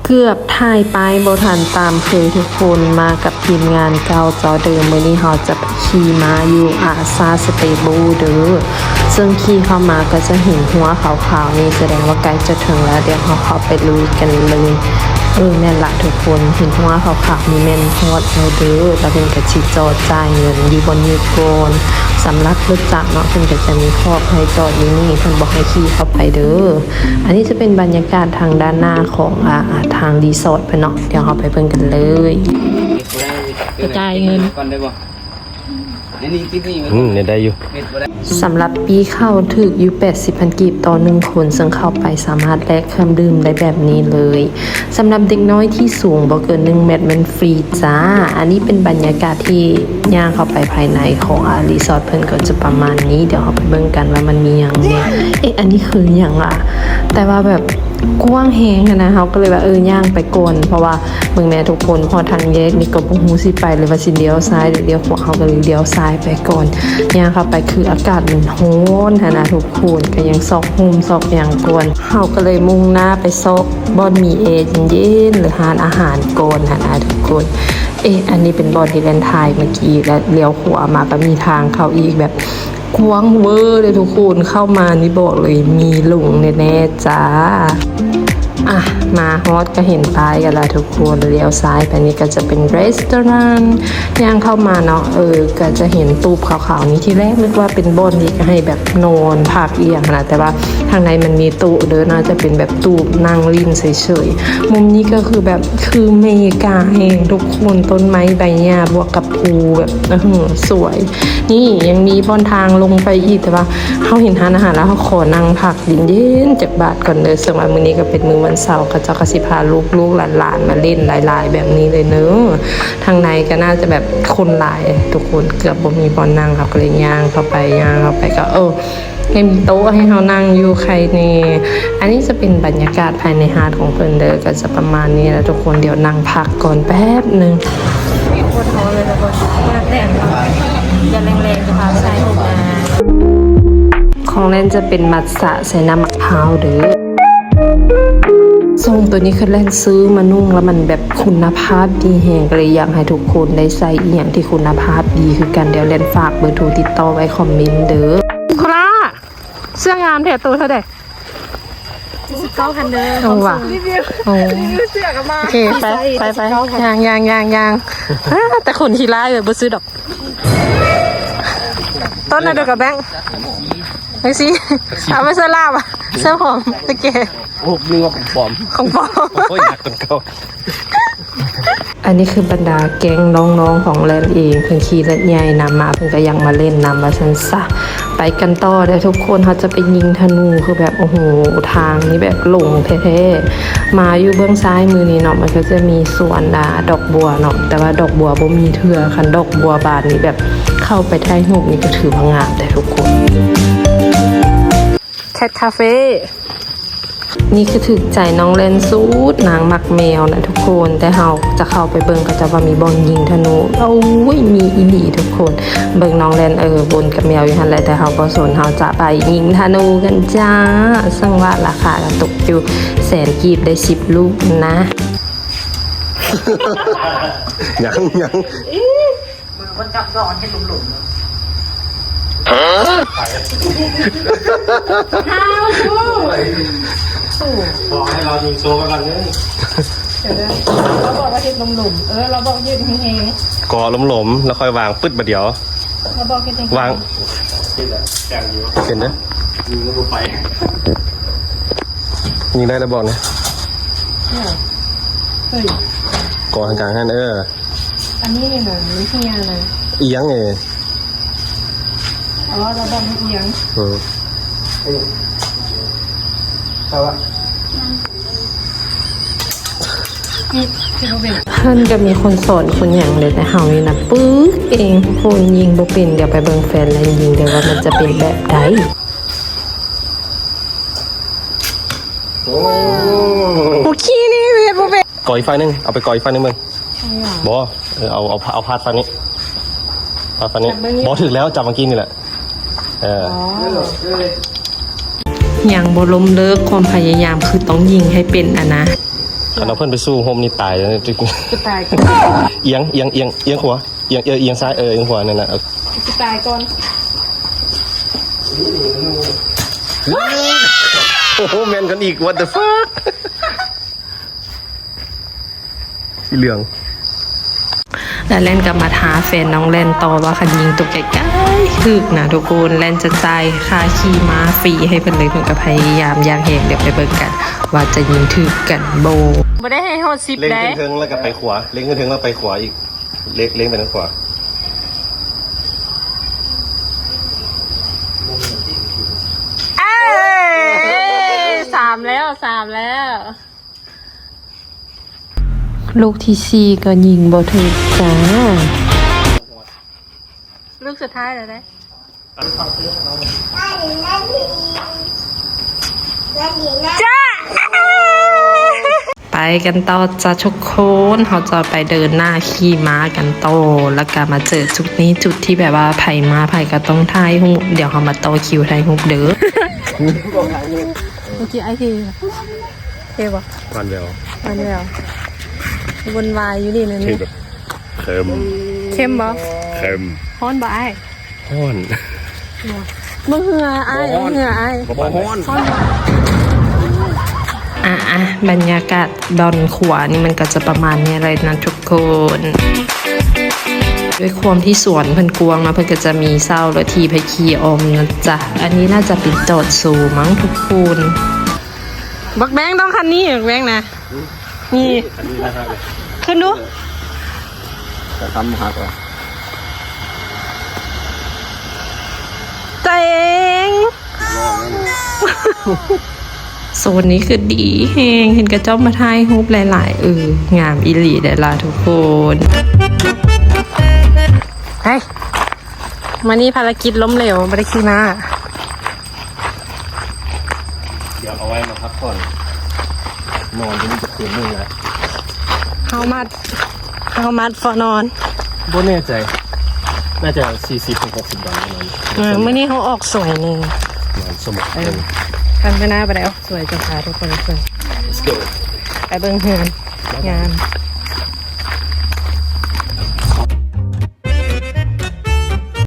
ເກືອບຖ່າຍປ້າຍບໍ່ທັນຕາມເຄີຍທຸກຄົນ ມາກັບທີມງານເກົ່າເຈົ້າເດີ. ມື້ນີ້ເຮົາຈະຂີ່ມ້າຢູ່ອາຊາສະເຕເບິລເດີ ເຊິ່ງຂີ່ເຂົ້າມາກໍຈະເຫັນຮົ້ວຂາວໆນີ້ ສະແດງວ່າໃກ້ຈະເຖິງແລ້ວ. ດຽວເຮົາເຂົ້າໄປລຸຍກັນເລີຍ. ເອີ ແມ່ນລະທຸກຄົນ ເຫັນຮົ້ວຂາວໆນີ້ແມ່ນຮອດແລ້ວເດີ ແລ້ວເພິ່ນກໍຊິຈອດຈ່າຍເງິນຢູ່ບ່ອນນີ້ກ່ອນ. ສຳລັບລົດຈັກເນາະ ເພິ່ນກໍຈະມີຂອບໃຫ້ຈອດຢູ່ນີ້ ເພິ່ນບໍ່ໃຫ້ຂີ່ເຂົ້າໄປເດີ. ອັນນີ້ຈະເປັນບັນຍາກາດທາງດ້ານໜ້າຂອງ ອາ ອາ ທາງຣີສອດເພິ່ນເນາະ. ດຽວເຮົາໄປເບິ່ງກັນເລີຍ. ກະຈ່າຍເງິນກ່ອນໄດ້ບໍ່? ອັນນີ້ຕິດນີ້ ອືມ ໄດ້ຢູ່. ສຳລັບປີ້ເຂົ້າຖືກຢູ່ແປດສິບພັນກີບຕໍ່ໜຶ່ງຄົນ ເຊິ່ງເຂົ້າໄປສາມາດແລກເຄື່ອງດື່ມໄດ້ແບບນີ້ເລີຍ. ສຳລັບເດັກນ້ອຍທີ່ສູງບໍ່ເກີນໜຶ່ງແມັດແມ່ນຟຣີຈ້າ. ອັນນີ້ເປັນບັນຍາກາດທີ່ຍ່າງເຂົ້າໄປພາຍໃນຂອງ ອາ ຣີສອດເພິ່ນກໍຈະປະມານນີ້. ດຽວເຮົາໄປເບິ່ງກັນວ່າມັນມີຫຍັງແດ່. ເອະ ອັນນີ້ຄືຫຍັງວະ? ແຕ່ວ່າແບບກວ້າງແຮງຫັ້ນນະ ເຮົາກໍເລີຍວ່າ ເອີ ຍ່າງໄປກ່ອນ ເພາະວ່າເບິ່ງແດ່ທຸກຄົນ ຮອດທາງແຍກນີ້ກໍບໍ່ຮູ້ຊິໄປ ຫຼືວ່າຊິລ້ຽວຊ້າຍ ຫຼືລ້ຽວຂວາ ເຮົາກໍເລີຍລ້ຽວຊ້າຍໄປກ່ອນ. ຍ່າງເຂົ້າໄປຄືອາກາດມັນຮ້ອນຫັ້ນນະທຸກຄົນ ກໍຍັງຊອກຮົ່ມຊອກຫຍັງກ່ອນ. ເຮົາກໍເລີຍມຸ່ງໜ້າໄປຊອກບ່ອນມີແອເຢັນໆ ຫຼືຮ້ານອາຫານກ່ອນຫັ້ນນະທຸກຄົນ. ເອະ ອັນນີ້ເປັນບ່ອນທີ່ແລ່ນຖ່າຍເມື່ອກີ້ ແລະ ລ້ຽວຂວາມາກໍມີທາງເຂົ້າອີກ ແບບກວ້າງເວີເລີຍທຸກຄົນ. ເຂົ້າມານີ້ບອກເລີຍມີຫຼົງແນ່ໆຈ້າ. ອ່ະ ມາຮອດກໍເຫັນປ້າຍກັນລະທຸກຄົນ ລ້ຽວຊ້າຍໄປນີ້ກໍຈະເປັນ restaurant. ຍ່າງເຂົ້າມາເນາະ ເອີ ກໍຈະເຫັນຕູບຂາວໆນີ້ ທີແລກນຶກວ່າເປັນບ່ອນທີ່ໃຫ້ແບບນອນພັກອີ່ຫຍັງຫັ້ນນະ ແຕ່ວ່າທາງໃນມັນມີໂຕະເດີ ໜ້າຈະເປັນແບບຕູບນັ່ງຫຼິ້ນເສີຍໆ. ມຸມນີ້ກໍຄືແບບຄືເມກາແຮງທຸກຄົນ ຕົ້ນໄມ້ໃບຫຍ້າບວກກັບພູແບບ ເອີ ສວຍ. ນີ້ຍັງມີບ່ອນທາງລົງໄປອີກ ແຕ່ວ່າເຮົາເຫັນຮ້ານອາຫານແລ້ວ ເຮົາຂໍນັ່ງພັກເຢັນໆຈັກບາດກ່ອນເດີ. ເຊິ່ງວ່າມື້ນີ້ກໍເປັນມື້ວັນເສົາ ເຂົາເຈົ້າກໍຊິພາລູກໆຫຼານໆມາຫຼິ້ນຫຼາຍໆແບບນີ້ເລີຍເນີ. ທາງໃນກໍໜ້າຈະແບບຄົນຫຼາຍທຸກຄົນ ເກືອບບໍ່ມີບ່ອນນັ່ງ. ເຮົາກໍເລີຍຍ່າງເຂົ້າໄປ ຍ່າງເຂົ້າໄປກໍ ເອີ ຍັງມີໂຕະໃຫ້ເຮົານັ່ງຢູ່ ໄຄແນ່. ອັນນີ້ຈະເປັນບັນຍາກາດພາຍໃນຮ້ານຂອງເພິ່ນເດີ ກໍຈະປະມານນີ້ແຫຼະທຸກຄົນ. ດຽວນັ່ງພັກກ່ອນແປັບໜຶ່ງ. ໂຄດຮ້ອນເລີຍທຸກຄົນ ເປີດແດດ ດຽວແລງໆຈະພາໄປຖ່າຍຮູບນະ. ຂອງແລ່ນຈະເປັນມັດສະໃສ່ນ້ຳໝາກພ້າວເດີ. ສົ່ງໂຕນີ້ຄືແລ່ນຊື້ມານຸ່ງແລ້ວມັນແບບຄຸນນະພາບດີແຮງ ກໍເລີຍຢາກໃຫ້ທຸກຄົນໄດ້ໃຊ້ອີ່ຫຍັງທີ່ຄຸນນະພາບດີຄືກັນ. ດຽວແລ່ນຝາກເບີໂທຕິດຕໍ່ໄວ້ຄອມເມັນເດີ. ໂຄລາ ເສື້ອງາມແທ້ ໂຕເທົ່າໃດ? ເຈັດສິບເກົ້າພັນເດີ. ໂອ້ ວ່າ ຂອງສູງ ໂອ້ ຣີວິວ ໂອ້ ຣີວິວເສື້ອກັນມາ. ໂອເຄ ໄປ ໄປ ໄປ ຍ່າງ ຍ່າງ ຍ່າງ ຍ່າງ. ແຕ່ຄົນຂີ້ລ້າຍເວີຍ ບໍ່ຊື້ດອກ. ຕົ້ນນະເດີກັບແບງ ແບງຊີ ເອົາໄປໃສ່ລາວ ເສື້ອຫອມຕະເກ. ໂອ້ ນຶກວ່າຂອງປອມ ຂອງປອມ. ໂອ້ຍ ໜັກກວ່າເກົ່າ. ອັນນີ້ຄືບັນດາແກ້ງນ້ອງໆຂອງແລ່ນເອງ ເພິ່ນຂີ່ລົດໃຫຍ່ນຳມາ ເພິ່ນກໍຢາກມາຫຼິ້ນນຳວ່າຊັ້ນຊະ. ໄປກັນຕໍ່ເດີທຸກຄົນ ເຮົາຈະໄປຍິງທະນູ ຄືແບບ ໂອ້ໂຫ ທາງນີ້ແບບຫຼົງແທ້ໆ. ມາຢູ່ເບື້ອງຊ້າຍມືນີ້ເນາະ ມັນກໍຈະມີສວນ ອາ ດອກບົວເນາະ ແຕ່ວ່າດອກບົວບໍ່ມີເທື່ອ. ຄັນດອກບົວບານນີ້ແບບເຂົ້າໄປຖ່າຍຮູບນີ້ກໍຖືວ່າງາມແທ້ທຸກຄົນ. Cat Cafe ນີ້ຄືຖືກໃຈນ້ອງແລ່ນສຸດ ນາງມັກແມວນະທຸກຄົນ. ແຕ່ເຮົາຈະເຂົ້າໄປເບິ່ງ ເຂົາເຈົ້າວ່າມີບ່ອນຍິງທະນູ. ໂອ້ຍ ມີອີ່ຫຼີທຸກຄົນ. ເບິ່ງນ້ອງແລ່ນ ເອີ ວົນກັບແມວຢູ່ຫັ້ນແຫຼະ ແຕ່ເຮົາບໍ່ສົນ ເຮົາຈະໄປຍິງທະນູກັນຈ້າ. ເຊິ່ງວ່າລາຄາກໍຕົກຢູ່ແສນກີບ ໄດ້ສິບລູກນະ. ຍັງ ຍັງ. ມືມັນຈັບດອກເຮັດຫຼົມໆ. ຮະ? ຫ້າວ ບອກໃຫ້ເຮົາຍິງໂຊໄປກ່ອນເດີ. ດຽວເດີ ລາວບອກວ່າເຮັດຫຼົມໆ. ເອີ ລາວບອກເຮັດແຮງໆ ກໍຫຼົມໆ ແລ້ວຄ່ອຍວາງປຶດບາດດຽວ. ລາວບອກເຮັດແຮງໆ ວາງ. ເປັນເດີ ຍິງແລ້ວບໍ່ໄປ. ຍິງໄດ້ແລ້ວບອກນະ. ເອີ ເຮີ້ຍ ກໍທາງກາງຫັ້ນ ເອີ. ອັນນີ້ນີ້ນະ ມັນເຫ່ຍນະ. ອີ່ຫຍັງເອີ? ອໍ ລະບົບມັນເອີຍງ. ເອີ ເອີ ແຕ່ວ່າ ເພິ່ນກໍມີຄົນສອນຄົນຫຍັງເລີຍ ແຕ່ເຮົານີ້ນະ ປຶກເອງ ຄົນຍິງບໍ່ເປັນ. ດຽວໄປເບິ່ງແຟນແລ່ນຍິງເດີວ່າມັນຈະເປັນແບບໃດ. ໂອ້ ກູຂີ້ນີ້ເຮັດບໍ່ເປັນ. ກໍອີກຟາກໜຶ່ງ ເອົາໄປກໍອີກຟາກໜຶ່ງເບິ່ງ. ບໍ່ ເອີ ເອົາ ເອົາ ເອົາພາດຟາກນີ້ ພາດຟາກນີ້. ບໍ່ ຖືກແລ້ວ ຈັບເມື່ອກີ້ນີ້ແຫຼະ. ເອີ ຍັງບໍ່ລົ້ມເລີກຄວາມພະຍາຍາມ ຄືຕ້ອງຍິງໃຫ້ເປັນຫັ້ນນະ. ຄັນເອົາເພິ່ນໄປສູ່ຮົ່ມນີ້ຕາຍແລ້ວ ຈະຕາຍກ່ອນ. ອຽງ ອຽງ ອຽງ ອຽງຂວາ ອຽງ ເອີ ອຽງຊ້າຍ ເອີ ອຽງຂວາ ນັ້ນນະ ເອີ ຈະຕາຍກ່ອນ. ໂອ້ໂຫ ແມ່ນກັນອີກ what the fuck. ສີເຫຼືອງ ແລ້ວແລ່ນກັບມາທ້າແຟນນ້ອງແລ່ນຕໍ່ວ່າ ຄັນຍິງຕົວໄກໆ ຖືກນະທຸກຄົນ. ແລ່ນຈະຈ່າຍຄ່າຂີ່ມ້າຟຣີໃຫ້ເພິ່ນເລີຍ ເພິ່ນກໍພະຍາຍາມຢ່າງແຮງ. ດຽວໄປເບິ່ງກັນວ່າຈະຍິງຖືກກັນບໍ່. ບໍ່ໄດ້ໃຫ້ຮອດສິບ ເລັງ ໄດ້ ເທິງໆ ແລ້ວກໍໄປຂວາ ເລັງເທິງໆ ແລ້ວໄປຂວາອີກ ເລັງ ເລັງໄປທາງຂວາ. ເອີ ສາມແລ້ວ ສາມແລ້ວ. ລູກທີສີ່ກໍຍິງບໍ່ຖືກຈ້າ. ລູກສຸດທ້າຍແລ້ວເດ້. ໄປກັນຕໍ່ຈ້າທຸກຄົນ ເຮົາຈະໄປເດີນໜ້າຂີ່ມ້າກັນຕໍ່ ແລ້ວກໍມາເຈີຈຸດນີ້ ຈຸດທີ່ແບບວ່າໃຜມາໃຜກໍຕ້ອງຖ່າຍຮູບ. ດຽວເຮົາມາຕໍ່ຄິວຖ່າຍຮູບເດີ. ໂອເຄ ອ້າຍເທ່ ເທ່ບໍ່? ຫວານແວວ ຫວານແວວ ວຸ່ນວາຍຢູ່ນີ້ນະ. ເຄັມ ເຄັມບໍ່? ເຄັມ. ຮ້ອນບໍ່ອ້າຍ? ຮ້ອນ. ບໍ່ເຫື່ອອ້າຍ ບໍ່ຮ້ອນ ບໍ່ເຫື່ອອ້າຍ ບໍ່ຮ້ອນ. ອ່ະໆ ບັນຍາກາດດອນຂວານີ້ມັນກໍຈະປະມານນີ້ແຫຼະນະທຸກຄົນ. ດ້ວຍຄວາມທີ່ສວນເພິ່ນກວ້າງເນາະ ເພິ່ນກໍຈະມີເຊົາລົດຖີບໃຫ້ຂີ່ອ້ອມນະຈ໊ະ. ອັນນີ້ໜ້າຈະເປັນຈອດໂຊມັ້ງທຸກຄົນ. ບັກແບງຕ້ອງຄັນນີ້ ບັກແບງນະ. ນີ້ ອັນນີ້ນະຄັບ ຂຶ້ນດູ. ຈະທຳຫັກເອົາ. ເຈັງ. ໂຊນນີ້ຄືດີແຮງ ເຫັນເຂົາເຈົ້າມາຖ່າຍຮູບຫຼາຍໆ. ເອີ ງາມອີ່ຫຼີເດ້ລະທຸກຄົນ. ເຮີ້ຍ ມື້ນີ້ພາລະກິດລົ້ມເຫຼວ ບໍ່ໄດ້ຂີ່ມ້າ. ດຽວເອົາໄວ້ມາພັກຜ່ອນ ນອນຢູ່ນີ້ຈັກຄືນໜຶ່ງນະ. ເຮົາມັດ ເຮົາມັດພໍນອນ. ບໍ່ແນ່ໃຈ ໜ້າຈະສີ່ສິບເຖິງຫົກສິບດອນເທົ່ານັ້ນ. ເອີ ມື້ນີ້ເຮົາອອກສວຍໜຶ່ງ ນອນສົມ ເອີ ຄັນມື້ໜ້າບໍ່ໄດ້ອອກສວຍ ຈະພາທຸກຄົນໄປເບິ່ງ Let's go ໄປເບິ່ງເຮືອນ ງາມ.